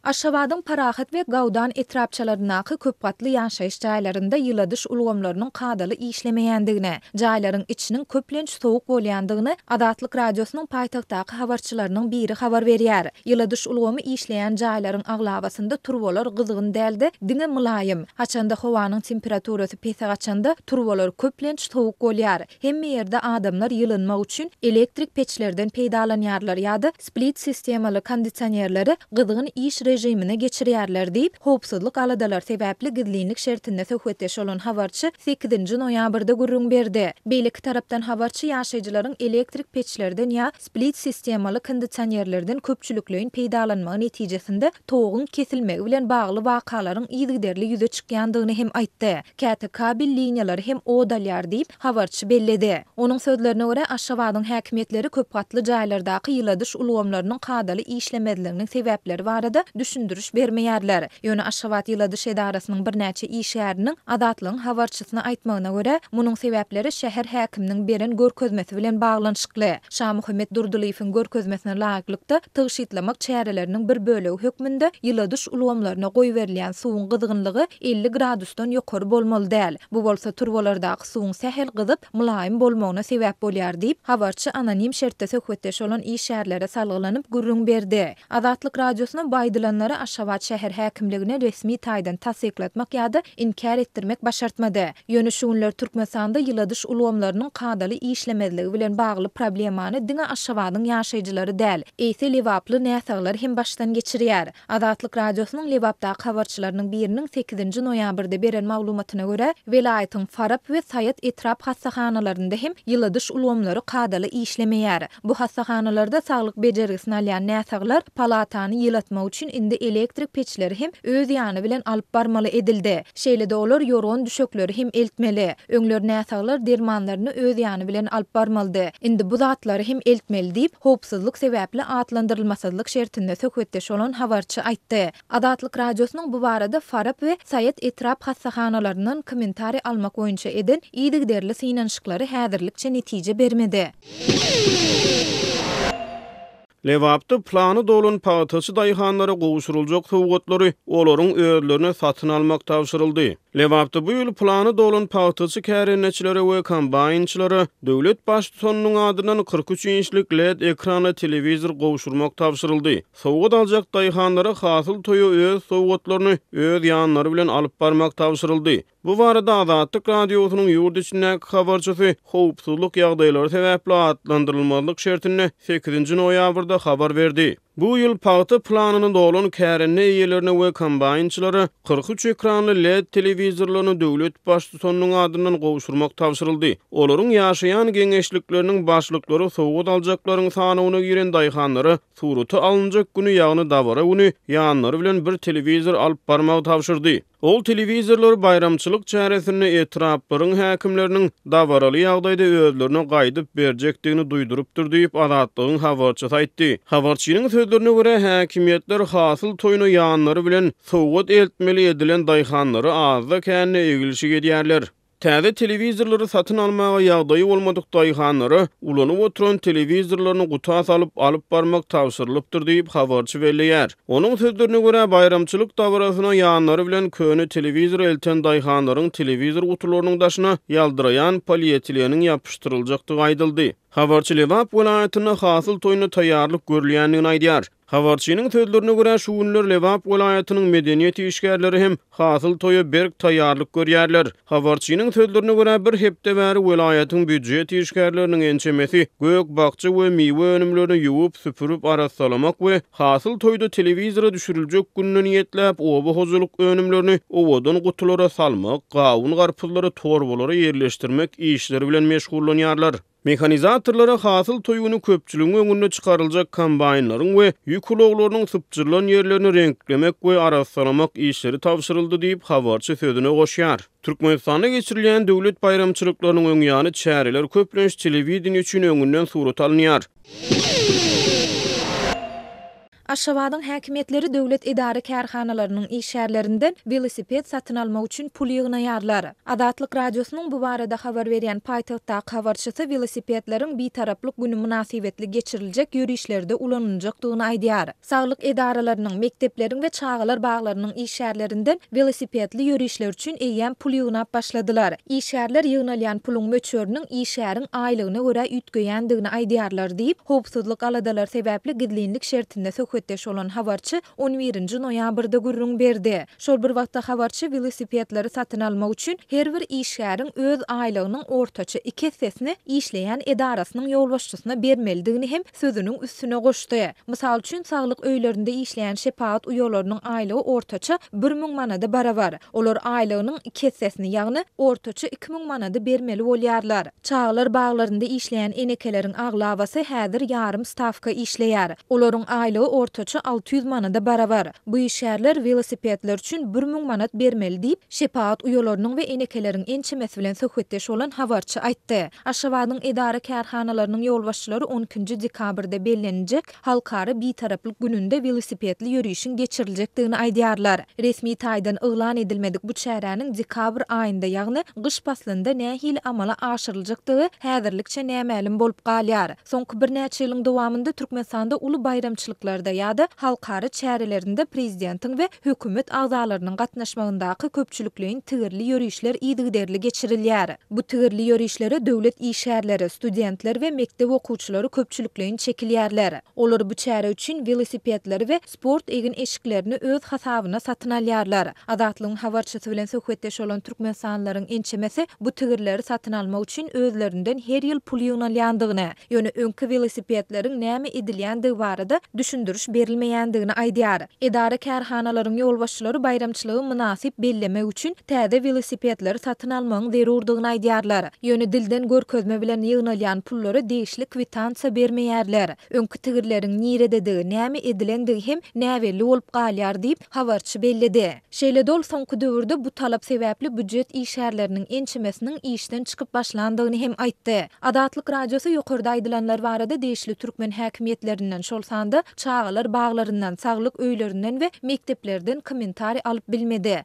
Aşgabadyň Parahat we Gaudan etrapçalaryndaky köp gatly ýaşaýyş jaýlarynda ýyladyş ulgamlarynyň kadaly işlemeýändigini, jaýlaryň içiniň köplenç sowuk bolýandygyny Azatlyk Radiosynyň paýtagtdaky habarçylarynyň biri habar berýär. Ýyladyş ulgamy işleýän jaýlaryň aglabasynda turbalar gyzgyn däl-de, diňe mylaýym. Haçanda howanyň temperaturasy pese gaçanda, turbalar köplenç sowuk bolýar. Hemme ýerde adamlar ýylynmak üçin elektrik peçlerden peýdalanýarlar ýa-da split sistemaly kondisionerleri gyzgyn iş režimine geçirýärler diýip, howpsuzlyk aladalary sebäpli gizlinlik şertinde söhbetdeş bolan habarçy sekizinji noýabrda gürrüň berdi. Beýleki tarapdan habarçy ýaşaýjylaryň elektrik peçlerden ýa split sistemaly kondisionerlerden köpçülikleýin peýdalanmagy netijesinde toguň kesilmegi bilen bagly wakalaryň yzygiderli ýüze çykýandygyny hem aýtdy. Käte kabel liniýalary hem ot alýar diýip, habarçy belledi. Onuň sözlerine görä, Aşgabadyň häkimiýetleri köpgatly jaýlardaky ýyladyş ulgamlarynyň kadaly işlemezliginiň sebäpleri barada düşündiriş bermeýärler. Ýöne Aşgabat ýyladyş edarasynyň birnäçe işgäriniň Azatlygyň habarçysyna aýtmagyna görä, munuň sebäpleri şäher häkiminiň beren görkezmesi bilen baglanyşykly. Şamuhammet Durdylyýewiň görkezmesine laýyklykda, tygşytlamak çäreleriniň bir bölegi hökmünde ýyladyş ulgamlaryna goýberilýän suwuň gyzgynlygy 50 gradusdan ýokary bolmaly däl. Bu bolsa turbalardaky suwuň sähel gyzyp, mylaýym bolmagyna sebäp bolýar diýip, habarçy anonim şertde söhbetdeş bolan işgärlere salgylanyp gürrüň berdi. Azatlyk Radiosyna bu aýdylanlary Aşgabat şäher häkimligine resmi taýdan tassyklatmak ýa-da inkär etdirmek başartmady. Ýöne şu günler Türkmenistanda ýyladyş ulgamlarynyň kadaly işlemezligi bilen bagly problemany diňe Aşgabadyň ýaşaýjylary däl, eýse lebaply näsaglar hem başdan geçirýär. Azatlyk Radiosynyň Lebapdaky habarçylarynyň biriniň sekizinji noýabrda beren maglumatyna görä, welaýatyň Farap we Saýat etrap hassahanalarynda hem ýyladyş ulgamlary kadaly işlemeýär. Bu hassahanalarda saglyk bejergisini alýan näsaglar palatany ýylatmak üçin indi elektrik peçleri hem öz ýany bilen alyp barmaly edildi. Şeýle-de olar ýorgan-düşekleri hem eltmeli. Öňler näsaglar dermanlaryny öz ýany bilen alyp barmalydy. Indi bu zatlary hem eltmeli diýip, howpsuzlyk sebäpli atlandyrylmasyzlyk şertinde söhbetdeş bolan habarçy aýtdy. Azatlyk Radiosynyň bu barada Farap we Saýat etrap hassahanalaryndan kommentariý almak boýunça eden yzygiderli synanyşyklary häzirlikçe netije bermedi. Lebapda plany dolan pagtaçy daýhanlara gowşuryljak sowgatlary olaryň özlerine satyn almak tabşyryldy. Lebapda bu ýyl plany dolan pagtaçy kärendeçilere we kombaýnçylara döwlet Baştutanynyň adyndan 43 inçlik led ekranly telewizor gowşurmak tabşyryldy. Sowgat aljak daýhanlara hasyl toýa öz sowgatlaryny öz ýanlary bilen alyp barmak tabşyryldy. Bu barada Azatlyk Radiosynyň ýurt içindäki habarçysy howpsuzlyk ýagdaýlary sebäpli atlandyrylmazlyk şertinde sekizinji noýabrda habar berdi. Bu ýyl pagta planyny dolan kärende eýelerine we kombaýnçylara 43 ekranly led telewizorlaryny döwlet Baştutanynyň adyndan gowşurmak tabşyryldy. Olaryň ýaşaýan geňeşlikleriniň başlyklary sowgat aljaklaryň sanawyna giren daýhanlara surata alynjak güni, ýagny dabara güni ýanlary bilen bir telewizor alyp barmagy tabşyrdy. Ol telewizorlary baýramçylyk çäresinde etraplaryň häkimleriniň dabaraly ýagdaýda özlerine gaýdyp berjekdigini duýdurypdyr diýip, Azatlygyň habarçysy aýtdy. Habarçynyň sözlerine görä, häkimiýetler hasyl toýuna ýanlary bilen sowgat eltmeli edilen daýhanlara azda-kände eglişik edýärler. Täze telewizorlary satyn almaga ýagdaýy bolmadyk daýhanlara ulanyp oturan telewizorlaryny guta salyp alyp barmak tabşyrylypdyr diýip, habarçy belleýär. Onuň sözlerine görä, baýramçylyk dabarasyna ýanlary bilen köne telewizor elten daýhanlaryň telewizor gutularynyň daşyna ýaldyraýan polietileniň ýapyşdyryljakdygy aýdyldy. Habarçy Lebap welaýatynda hasyl toýuna taýýarlyk görülýändigini aýdýar. Habarçynyň sözlerine görä, şu günler Lebap welaýatynyň medeniýet işgärleri hem hasyl toýa berk taýýarlyk görýärler. Habarçynyň sözlerine görä, bir hepde bäri welaýatyň býujet işgärleriniň ençemesi gök-bakja we miwe önümlerini ýuwup, süpürip arassalamak we hasyl toýda telewizora düşüriljek gününe niýetläp, oba hojalyk önümlerini owadan gutulara salmak, gawun-garpyzlary torbalara ýerleşdirmek işleri bilen meşgullanýarlar. Mehanizatorlara hasyl toý güni köpçüligiň öňünde çykaryljak kombaýnlaryň we ýük ulaglarynyň sypjyrylan ýerlerini reňklemek we arassalamak işleri tabşyryldy diýip, habarçy sözüne goşýar. Türkmenistanda geçirilýän döwlet baýramçylyklarynyň öň ýany çäreler köplenç telewideniýe üçin öňünden surata alynýar. Aşgabadyň häkimiýetleri döwlet edara-kärhanalarynyň işgärlerinden welosiped satyn almak üçin pul ýygnaýarlar. Azatlyk Radiosynyň bu barada habar berýän paýtagtdaky habarçysy welosipedleriň Bitaraplyk güni mynasybetli geçiriljek ýörişlerde ulanyljakdygyny aýdýar. Saglyk edaralarynyň, mekdepleriň we çagalar baglarynyň işgärlerinden welosipedli ýörişler üçin eýýäm pul ýygnap başladylar. Işgärler ýygnalýan puluň möçberiniň işgäriň aýlygyna görä üýtgeýändigini aýdýarlar diýip, howpsuzlyk aladalary sebäpli gizlinlik şertinde söhbetdeş bolan habarçy on birinji noýabrda gürrüň berdi. Şol bir wagtda habarçy welosipedleri satyn almak üçin her bir işgäriň öz aýlygynyň ortaça iki essesini işleýän edarasynyň ýolbaşçysyna bermelidigini hem sözüniň üstüne goşdy. Mysal üçin, saglyk öýlerinde işleýän şepagat uýalarynyň aýlygy ortaça 1000 manada barabar. Olar aýlygynyň iki essesini, ýagny ortaça 2000 manady bermeli bolýarlar. Çagalar baglarynda işleýän enekeleriň aglabasy häzir ýarym stawka işleýär. Olaryň aýlygy ortaça 600 manada barabar. Bu işgärler welosipedler üçin 1000 manat bermeli diýip, şepagat uýalarynyň we enekeleriň ençemesi bilen söhbetdeş bolan habarçy aýtdy. Aşgabadyň edara-kärhanalarynyň ýolbaşçylary on ikinji dekabrda belleniljek Halkara Bitaraplyk gününde welosipedli ýörişiň geçiriljekdigini aýdýarlar. Resmi taýdan yglan edilmedik bu çäräniň dekabr aýynda, ýagny gyş paslynda nähili amala aşyryljakdygy häzirlikçe nämälim bolup galýar. Soňky birnäçe ýylyň dowamynda Türkmenistanda uly baýramçylyklarda ýa-da halkara çärelerinde prezidentiň we hökümet agzalarynyň gatnaşmagyndaky köpçülikleýin tigirli ýörişler yzygiderli geçirilýär. Bu tigirli ýörişlere döwlet işgärleri, studentler we mekdep okuwçylary köpçülikleýin çekilýärler. Olar bu çäre üçin welosipedleri we sport egin-eşiklerini öz hasabyna satyn alýarlar. Azatlygyň habarçysy bilen söhbetdeş bolan türkmenistanlylaryň ençemesi bu tigirleri satyn almak üçin özlerinden her ýyl pul ýygnalýandygyny, ýöne öňki welosipedleriň näme edilýändigi barada düşündiriş berilmeýändigini aýdýar. Edara-kärhanalaryň ýolbaşçylary baýramçylygy mynasyp bellemek üçin täze welosipedleri satyn almagyň zerurdygyny aýdýarlar. Ýöne dilden görkezme bilen ýygnalýan pullara degişli kwitansiýa bermeýärler. Öňki tigirleriň nirededigi, näme edilendigi hem näbelli bolup galýar diýip, habarçy belledi. Şeýle-de ol soňky döwürde bu talap sebäpli býujet işgärleriniň ençemesiniň işden çykyp başlandygyny hem aýtdy. Azatlyk Radiosy ýokarda aýdylanlar barada degişli türkmen häkimiýetlerinden, şol sanda çagalar baglaryndan, saglyk öýlerinden we mekdeplerden kommentariý alyp bilmedi.